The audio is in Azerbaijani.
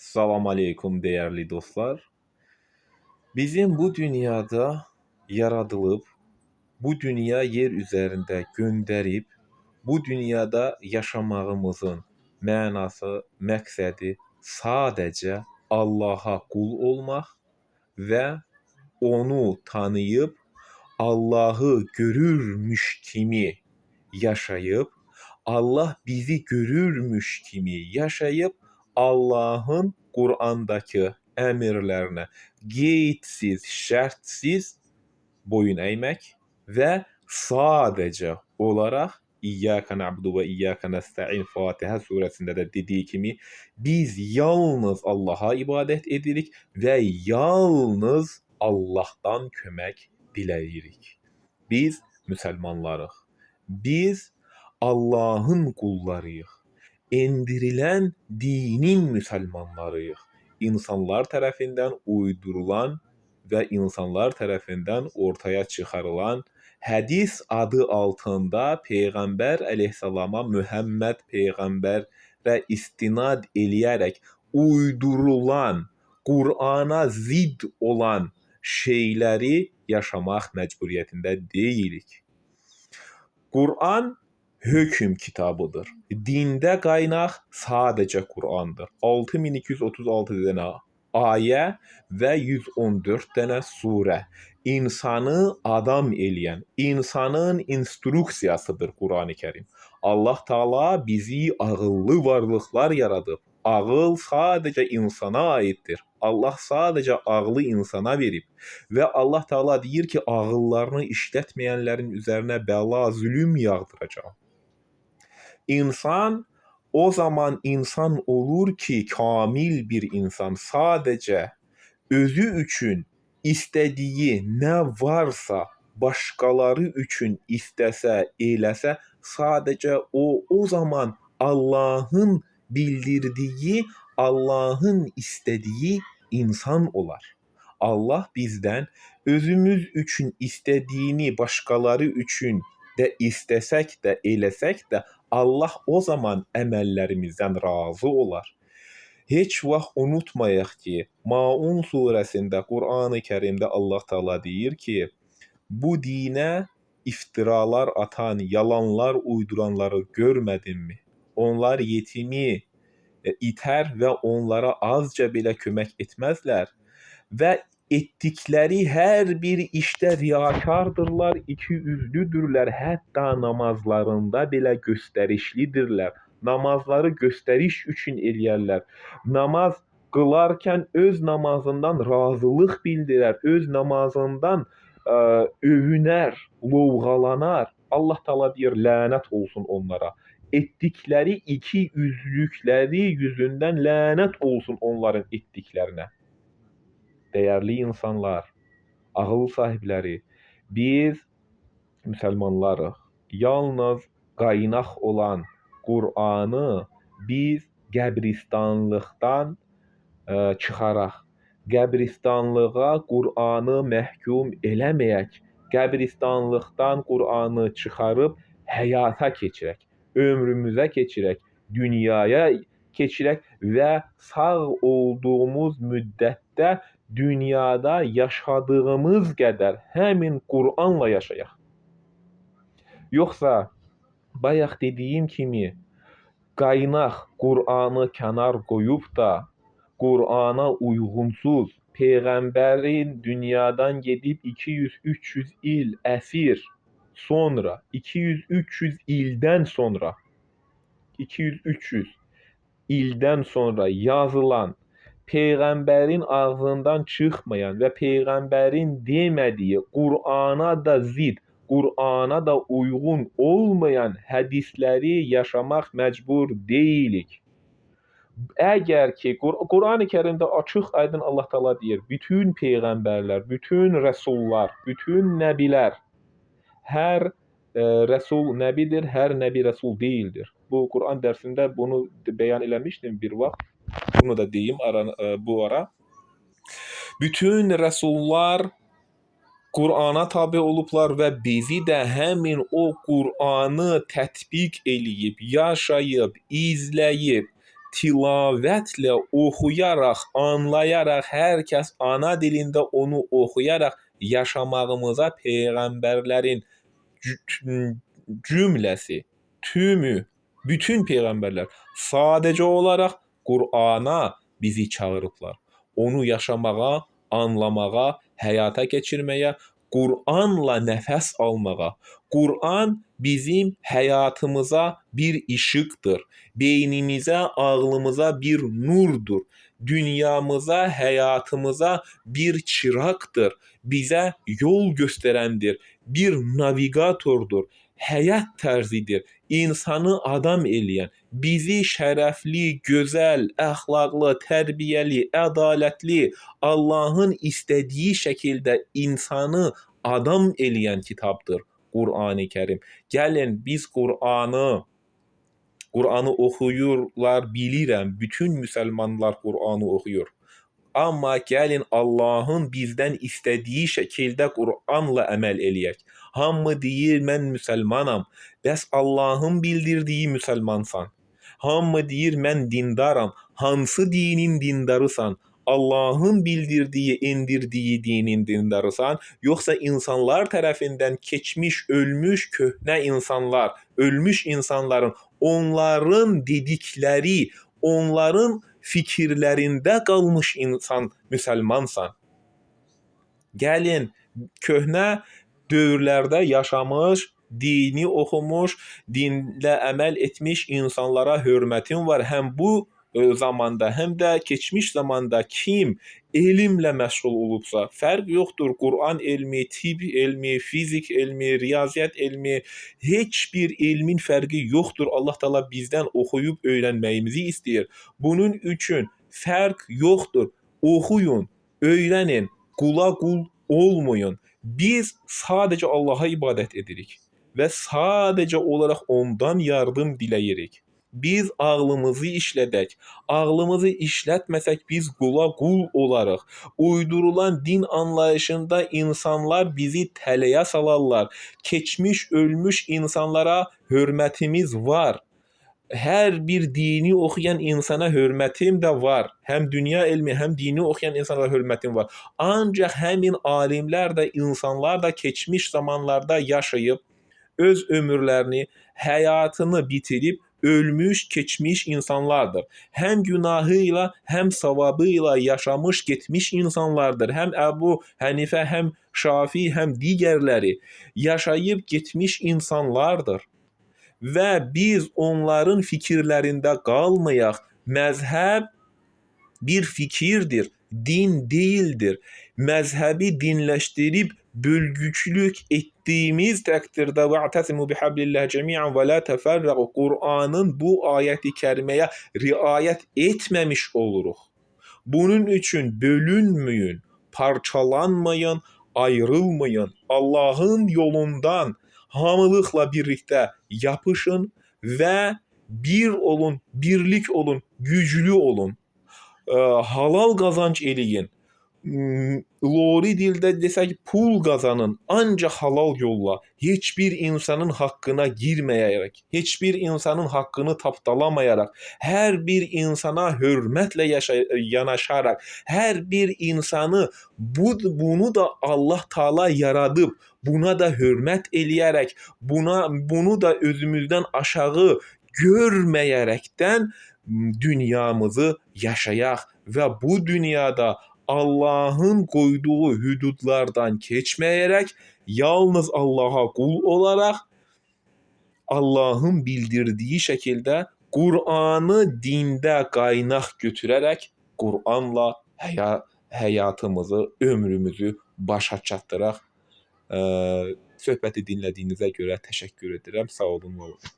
Salam aleykum değerli dostlar. Bizim bu dünyada yaradılıp, bu dünya yer üzerinde gönderip, bu dünyada yaşamağımızın mənası, məqsədi sadəcə Allaha qul olmaq və onu tanıyıp, Allahı görürmüş kimi yaşayıp, Allah bizi görürmüş kimi yaşayıp, Allahın Qurandakı əmrlərinə qeydsiz, şərtsiz boyun əymək və sadəcə olaraq İyyâke na'budu və iyyâke nesta'in Fatihə surəsində də dediyi kimi biz yalnız Allaha ibadət edirik və yalnız Allahdan kömək diləyirik. Biz müsəlmanlarıq. Biz Allahın qullarıyıq. Endirilən dinin müsəlmanlarıyıq. İnsanlar tərəfindən uydurulan və insanlar tərəfindən ortaya çıxarılan hədis adı altında Peyğəmbər əleyhissalama, Muhammed Peyğəmbərə istinad eləyərək uydurulan, Qurana zidd olan şeyləri yaşamaq məcburiyyətində deyilik. Quran hökm kitabıdır. Dində qaynaq sadəcə Qur'andır. 6236 dənə ayə və 114 dənə surə. İnsanı adam eləyən, insanın instruksiyasıdır Qur'an-ı Kərim. Allah Taala bizi ağıllı varlıqlar yaradıb. Ağıl sadəcə insana aiddir. Allah sadəcə ağlı insana verib və Allah Taala deyir ki, ağıllarını işlətməyənlərin üzərinə bəla, zülüm yağdıracağam. İnsan o zaman insan olur ki, kamil bir insan sadəcə özü üçün istədiyi nə varsa başqaları üçün istəsə, eləsə, sadəcə o zaman Allahın bildirdiyi, Allahın istədiyi insan olar. Allah bizdən özümüz üçün istədiyini başqaları üçün də istəsək də, eləsək də Allah o zaman əməllərimizdən razı olar. Heç vaxt unutmayaq ki, Maun surəsində, Qur'an-ı Kərimdə Allah Taala deyir ki, bu dinə iftiralar atan, yalanlar uyduranları görmədinmi? Onlar yetimi itər və onlara azca belə kömək etməzlər və etdikləri hər bir işdə riyakardırlar, ikiyüzlüdürlər, hətta namazlarında belə göstərişlidirlər. Namazları göstəriş üçün eləyərlər. Namaz qılarkən öz namazından razılıq bildirər, öz namazından övünər, lovğalanar. Allah Taala deyir, lənət olsun onlara. Etdikləri iki yüzlükləri yüzündən lənət olsun onların etdiklərinə. Dəyərli insanlar, ağıl sahibləri, biz müsəlmanlarıq. Yalnız qaynaq olan Qur'anı biz qəbristanlıqdan çıxaraq, qəbristanlığa Qur'anı məhkum eləməyək, qəbristanlıqdan Qur'anı çıxarıb həyata keçirək, ömrümüzə keçirək, dünyaya keçirək və sağ olduğumuz müddətdə dünyada yaşadığımız qədər həmin Qur'anla yaşayaq. Yoxsa bayaq dediyim kimi qaynaq Qur'anı kənar qoyub da Qur'ana uyğunsuz Peyğəmbərin dünyadan gedib 200-300 il əsir sonra 200-300 ildən sonra 200-300 ildən sonra yazılan Peyğəmbərin ağzından çıxmayan və Peyğəmbərin demədiyi Qur'ana da zid, Qur'ana da uyğun olmayan hədisləri yaşamaq məcbur deyilik. Əgər ki Qur'an-ı Kərimdə açıq aydın Allah Taala deyir, bütün peyğəmbərlər, bütün rəsullar, bütün nəbilər, hər rəsul nəbidir, hər nəbi rəsul deyildir. Bu Quran dərsində bunu bəyan eləmişdim bir vaxt. Bunu da deyim bu ara. Bütün rəsullar Qur'ana tabe olublar və bizi də həmin o Qur'anı tətbiq eləyib, yaşayıb, izləyib, tilavətlə oxuyaraq, anlayaraq, hər kəs ana dilində onu oxuyaraq yaşamağımıza peyğəmbərlərin cümləsi, tümü, bütün peyğəmbərlər sadəcə olaraq Qur'ana bizi çağırıblar. Onu yaşamağa, anlamağa, həyata keçirməyə, Qur'anla nəfəs almağa. Qur'an bizim həyatımıza bir işıqdır. Beynimizə, ağlımıza bir nurdur. Dünyamıza, həyatımıza bir çıraqdır. Bizə yol göstərəndir. Bir navigatordur. Həyat tərzidir. İnsanı adam eləyən, bizi şərəfli, gözəl, əxlaqlı, tərbiyəli, ədalətli, Allahın istədiyi şəkildə insanı adam eləyən kitabdır Qur'an-ı Kərim. Gəlin biz Qur'anı oxuyurlar, bilirəm. Bütün müsəlmanlar Qur'anı oxuyur. Amma gəlin Allahın bizdən istədiyi şəkildə Qur'anla əməl eləyək. Hamı deyir mən müsəlmanam. Bəs Allahın bildirdiyi müsəlmansan. Hamı deyir mən dindaram. Hansı dinin dindarısan? Allahın bildirdiyi, indirdiyi dinin dindarısan, yoxsa insanlar tərəfindən keçmiş, ölmüş köhnə insanlar, ölmüş insanların, onların dedikləri, onların fikirlərində qalmış insan müsəlmansan. Gəlin köhnə dövrlərdə yaşamış, dini oxumuş, dinlə əməl etmiş insanlara hörmətim var. Həm bu zamanda, həm də keçmiş zamanda kim elmlə məşğul olubsa, fərq yoxdur. Quran elmi, tibb elmi, fizik elmi, riyaziyyat elmi, heç bir elmin fərqi yoxdur. Allah Taala bizdən oxuyub öyrənməyimizi istəyir. Bunun üçün fərq yoxdur. Oxuyun, öyrənin, qula qul olmayın. Biz sadəcə Allaha ibadət edirik və sadəcə olaraq ondan yardım diləyirik. Biz ağlımızı işlədək. Ağlımızı işlətməsək biz qula qul olarıq. Uydurulan din anlayışında insanlar bizi tələyə salarlar. Keçmiş, ölmüş insanlara hörmətimiz var. Hər bir dini oxuyan insana hörmətim də var. Həm dünya elmi, həm dini oxuyan insanlara hörmətim var. Ancaq həmin alimlər də, insanlar da keçmiş zamanlarda yaşayıb öz ömürlərini, həyatını bitirib ölmüş, keçmiş insanlardır. Həm günahı ilə, həm savabı ilə yaşamış, getmiş insanlardır. Həm Əbu Hənifə, həm Şafi, həm digərləri yaşayıb getmiş insanlardır. Və biz onların fikirlərində qalmayaq. Məzhəb bir fikirdir, din deyildir. Məzhəbi dinləşdirib bölgüçülük etdiyimiz təqdirdə "Ve'tasimu bihablillahi cemi'an və la təfərrəqu" Qur'anın bu ayəti kəriməyə riayət etməmiş oluruq. Bunun üçün bölünməyin, parçalanmayın, ayrılmayın. Allahın yolundan hamılıqla birlikdə yapışın və bir olun, birlik olun, güclü olun. Halal qazanc eləyin. Lori dildə desək pul qazanın, ancaq halal yolla, heç bir insanın haqqına girməyərək, heç bir insanın haqqını tapdalamayaraq, hər bir insana hörmətlə yanaşaraq, hər bir insanı bunu da Allah Taala yaradıb, buna da hörmət eləyərək, bunu da özümüzdən aşağı görməyərəkdən dünyamızı yaşayaq və bu dünyada Allahın qoyduğu hüdudlardan keçməyərək, yalnız Allaha qul olaraq, Allahın bildirdiyi şəkildə Qur'anı dində qaynaq götürərək Qur'anla həyatımızı, ömrümüzü başa çatdıraq. Söhbəti dinlədiyinizə görə təşəkkür edirəm. Sağ olun, var olun.